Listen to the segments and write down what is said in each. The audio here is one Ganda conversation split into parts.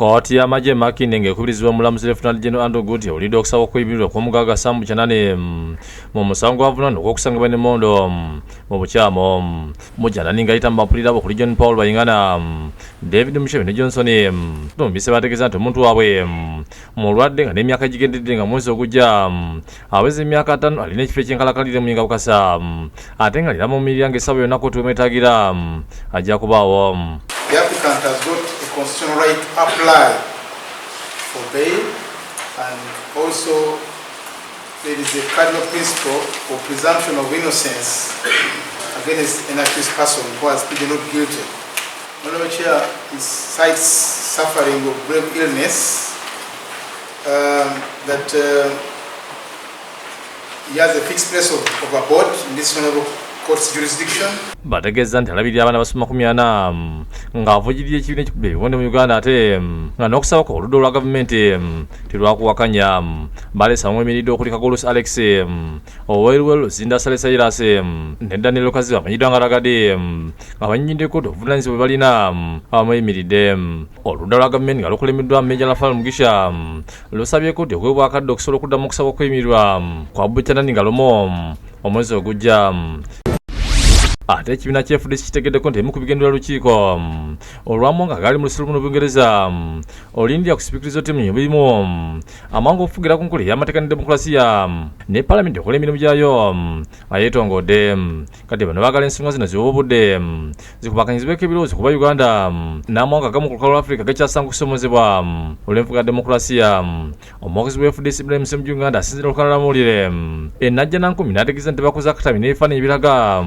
Kkooti y'amagye e Makindye ng'ekubirizibwa omulamuzi Lieutenant General Andrew Gutti ewulidde okusaba okweyimirirwa okw'omugagga Sam Bucyanani mu musango gw'avunaanwa ogw'okusangibwa n'emmundu mu bukyamu. Bucyanani ng'ayita mu bapulira bo okuli John Paul Bayingana, David Mushabe ne Johnson Tumbise bategeeza nti omuntu waabwe mulwadde nga n'emyaka gigendedde nga mwezi ogujja aweza emyaka 50, alina ekifo eky'enkalakalire mu Muyinga Bukasa ate nga alina mumirira ng'essaawa yonna kkooti wemwetaagira ajja kubaawo. The applicant has got a constitutional right to apply for bail, and also there is a cardinal principle of presumption of innocence against an accused person who has pleaded not guilty. Honorable Chair, he cites suffering of grave illness, that he has a fixed place of abode in this honorable court's jurisdiction. Bategeeza nti alabirira abaana basoma 40 ng'avujjirira ekibiina ekikuba ebikonde mu Uganda, ate nga n'okusaba kwe oludda olwa gavumenti terwakuwakanya. Baleese abamwemiridde okuli Kagulusi Alex Oweruweru, Zinda Sale Silas ne Daniel Kaziba amanyiddwa nga Ragadi, nga bannyonnyoddeko nti obuvunaanyizibwa bwe balina abamweyimiridde. Oludda lwa gavumenti nga lukulembeddwa Meja Rafael Mugisha lusabyeko nti okuweebwa akadde okusobola okuddamu okusaba okweyimirirwa kwa Bucyanani nga lumu omwezi ogujja. Ate ekibiina kya FDC kitegeddeko nti emu ku bigendererwa lukiiko olwamu nga gaali mu lusilu mu Bungereza olindira kusipikiriza ttiimu birimu amangu okufugira ku nkola ey'amateeka ne demokulasiya ne palamenti okola emirimu gyayo nga yeetongodde. Kati bano baagala ensonga zino ziwe obudde zikubakanyizibweko ebirowoozo, kuba Uganda n'amawanga agamu ku lukalu lwa Afirika gakyasanga okusomozebwa olw'enfuga ya demokulasiya. Omwogezi wa FDC Ibrahim Ssemujju Nganda asinziira olukalala lw'amawulire e Najjanankumbi n'ategeeza nti bakoze akatabi n'ebifaananyi ebiraga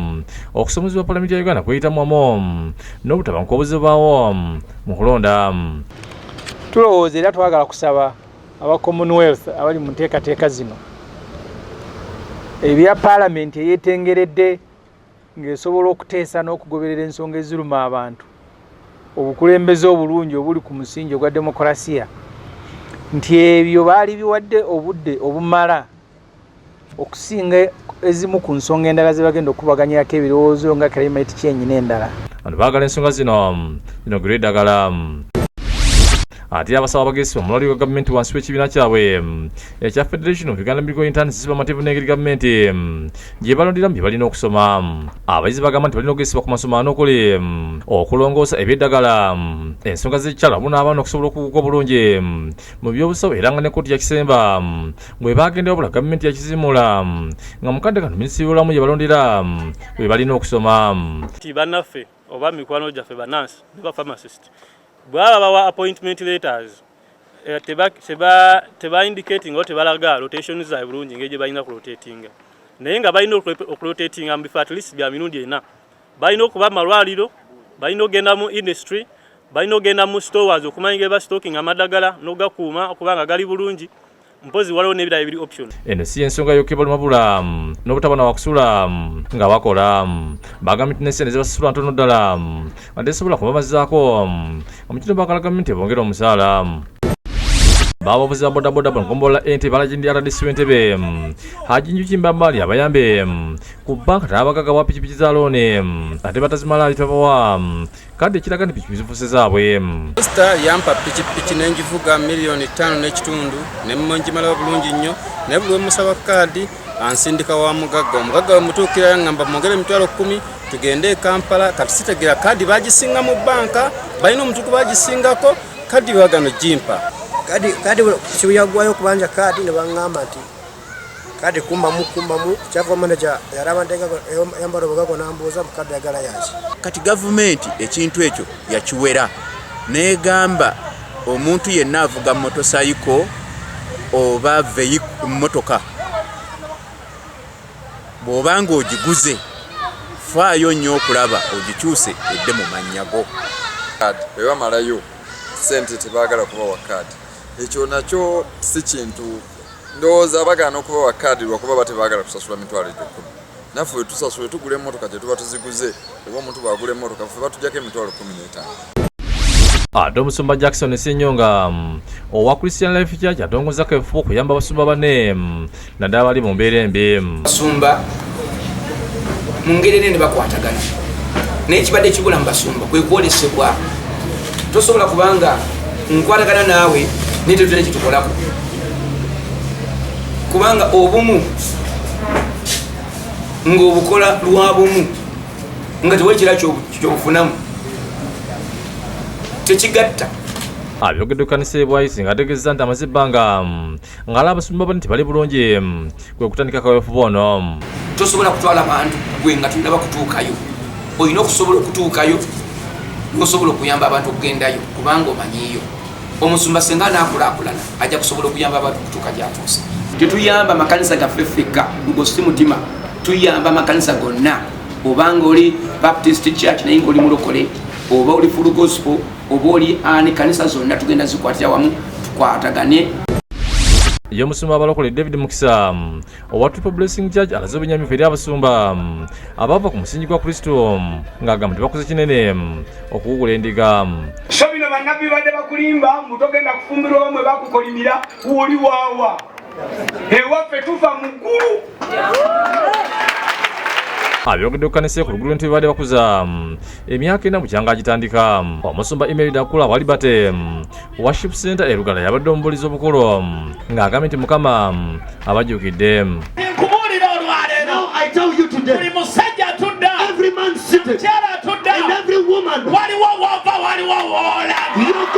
okusomozebwa palamenti ya Uganda kweyitamu wamu n'obutabanguko obuzibwawo mu kulonda. Tulowooza era twagala kusaba aba Commonwealth abali mu nteekateeka zino ebya paalamenti eyeetengeredde ng'esobola okuteesa n'okugoberera ensonga eziruma abantu, obukulembeze obulungi obuli ku musingi ogwa demokulasiya, nti ebyo baali biwadde obudde obumala okusinga ezimu ku nsonga endala ze bagenda okubaganyako ebirowoozo nga climate change n'endala. Bano baagala ensonga zino zinogerwa eddagala. Ate abasawo abagesi omulwaliro gwa gavumenti wansi w'ekibiina kyabwe ekya Federation of Uganda Medical Interns bamativu n'engeri gavumenti gye balonderamu bye balina okusoma. Abayizi bagamba nti balina okugesebwa ku masomo ana okuli okulongoosa eby'eddagala, ensonga z'ekikyalo wamu n'abaana okusobola okukuguka obulungi mu by'obusawo, era nga ne kkooti ya Kisemba bwe bagenda, wabula gavumenti yakizimula nga mu kadde kano minisitiri w'obulamu gye balondera bwe balina okusoma. Nti bannaffe oba mikwano gyaffe banansi ne bapharmacist bwaba bawa appointment letters, teba indicating oba tebalaga rotation zaabwe bulungi ngeri gye balina kurotatinga, naye nga balina okurotatinga mu bifo at least bya mirundi ena. Balina okuba mu malwaliro, balina okugenda mu industry, balina okugenda mu stores okumanya ngeri bastocking amadagala n'ogakuuma okuba nga gali bulungi. Mpozi waliwo n'ebirala ebiri option. Eno si ensonga yokka ebalumabula n'obutabona wakusula nga bakola. Bagambye nti n'essente zebasasula ntono ddala nga tezisobola kubamazaako. Mu kino baagala gavumenti ebongere omusaala. Babavuzi ba bodaboda bano ggombolola Entebbe balagidde RDC w'Entebbe Haji Njuki Mbambali abayambe ku bbanka n'abagagga bwa pikipiki za looni ate batazimala alitabawa kadde ekiraga nti pikipiki zifuuse zaabwe. Minisita yampa pikipiki nengivuga 5.5 miliyoni nemungimalawo bulungi nnyo, naye buli wemusaba kaadi ansindika wa mugagga. Omugagga wemutuukira yaŋŋamba mwongere 10,000 tugende e Kampala. Kati sitegeera, kaadi bagisinga mu bbanka, balina omutuku bagisingako kaadi bagano gimpa. Kadi kadi kibuyaggwayo okubanja kaadi ne baŋŋamba nti kaadi kumbamu kumbamu. Kyava manager yalaba yambala obugago nambuuza mu kaadi yagala yaki. Kati gavumenti ekintu ekyo yakiwera negamba omuntu yenna avuga motocycle oba mmotoka, bw'obanga ogiguze, faayo nnyo okulaba ogikyuse edde mu mannya go. Bwe bamalayo sente tebaagala kubawa kaadi. Ekyo nakyo si kintu. Ndowooza bagaana okubawa kaadi lwakuba batebaagala kusasula mitwalo egyo 10. Naffe wetusasula tugula emmotoka gye tuba tuziguze, oba omuntu bwagula emmotoka, ffe batujjako emitwalo 15. Ate omusumba Jackson Ssenyonga owa Christian Life Church atongozako efuba okuyamba abasumba banne, naddala bali mu mbeera embi. Basumba mu ngeri enene bakwatagana, naye kibadde kibula mu basumba kwe kwolesebwa. Tosobola kubanga Nkwatagana naawe naye tetulina kyetukolako, kubanga obumu ng'obukola lwa bumu nga tewali kira kyobufunamu, tekigatta. Abyogedde ku kanisa e Bwayisi ng'ategeezezza nti amaze ebbanga ng'alaba abasumba bano tebali bulungi, kwe kutandika kaweefube ono. Tosobola kutwala bantu gwe nga tonnaba kutuukayo. Olina okusobola okutuukayo n'osobola okuyamba abantu okugendayo, kubanga omanyiiyo omusumba senga anaakulaakulana ajja kusobola okuyamba abantu okutuuka gy'atuuse. Tetuyamba makanisa gaffe ffekka, gwo si mutima, tuyamba amakanisa gonna. Obanga oli Baptist Church naye ng'oli mulokole, oba oli Full Gospel, oba oli ani, kanisa zonna tugenda zikwatira wamu, tukwatagane. Ye omusumba abalokole David Mukisa owa Triple Blessing Church alaze obunyamivu eri abasumba abaava ku musingi gwa Kristo, ng'agamba nti bakoze kinene okuwugula endiga. So bino bannabbi badde bakulimba mbu togenda kufumbirwa, bamwe bakukolimira woli waawa ewaffe tuva mu ggulu. Abyogedde ku kanisa ku lugulu lw'entebe badde bakuza emyaka 4 bukyanga agitandika. Omusumba Imelda Kula wa Liberty Worship Center e Lugala yabadde omubuulizi obukulu, ng'agambye nti Mukama abajjukidde. Nkubuulira olwaleero, buli musajja atudda, mukyala atudda, waliwo wova, waliwo woolaga.